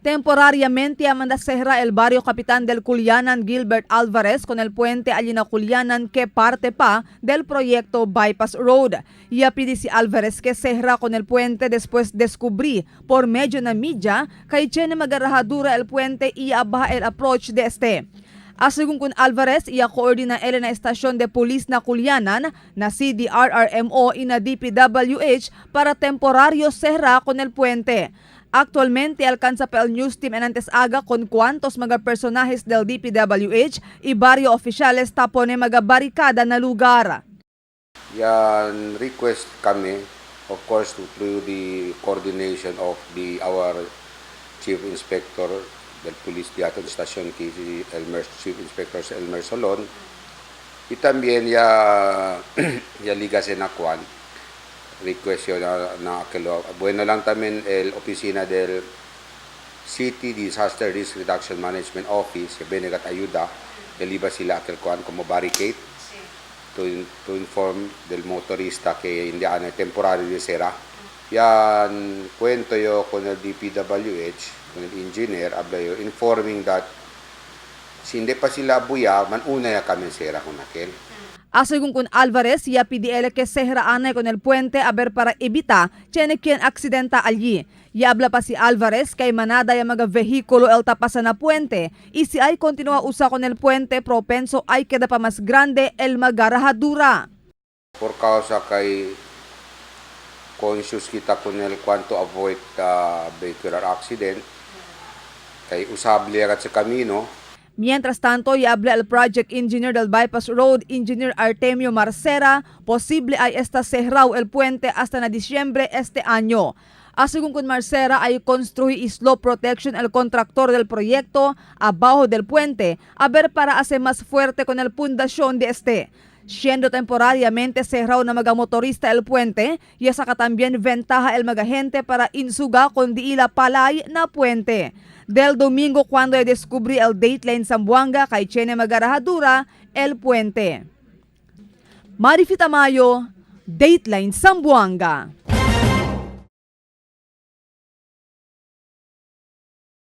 Temporariamente manda cerra el barrio Capitán del Culianan Gilbert Alvarez con el puente allí na Culianan que parte pa del proyecto Bypass Road. Ya pidi si Alvarez que cerra con el puente después descubrí por medio na media kay tiene magarahadura el puente y abaja el approach de este. Según con Alvarez, iya coordina el na estasyon de pulis na Culianan na CDRRMO y na DPWH para temporario cerra con el puente. Actualmente alcanza pa el news team en antes aga con cuantos mga personajes del DPWH y barrio oficiales tapone mga barikada na lugar. Yan request kami, of course, through the coordination of the our Chief Inspector del Police Theater Station, que si Elmer, Chief Inspector Elmer Solon. Y también ya liga Senacuan, request yun na aquelo. Bueno lang también el oficina del City Disaster Risk Reduction Management Office, benegat ayuda, deliba sila aquel kuan como barricade to inform del motorista que hindi ana temporary de sera. Yan kwento yo con el DPWH, con el engineer, habla yo, informing that si hindi pa sila buya, man una ya kami sera con aquel. Según con Alvarez, ya PDL que cerra anay con el puente a ver para evita tiene quien accidenta allí. Y habla pa si Alvarez kay manada ya mga vehículo el tapasa na puente y si ay continua usa con el puente, propenso ay queda pa mas grande el magarahadura. Por causa kay conscious kita con el cuanto avoid vehicular accident, kay usable agad sa camino. Mientras tanto, y habla el project engineer del Bypass Road, Engineer Artemio Marcera, posible ay esta cerrado el puente hasta na diciembre este año. Según con Marcera, ay construir slope protection el contractor del proyecto abajo del puente, a ver para hacer más fuerte con el fundación de este. Siendo temporariamente cerrado na mga motorista el puente, y saka también ventaja el mga gente para insuga con diila palay na puente. Del domingo cuando descubrí el Dateline Zamboanga kay Chene Magarahadura el puente. Marifi Tamayo, Dateline Zamboanga.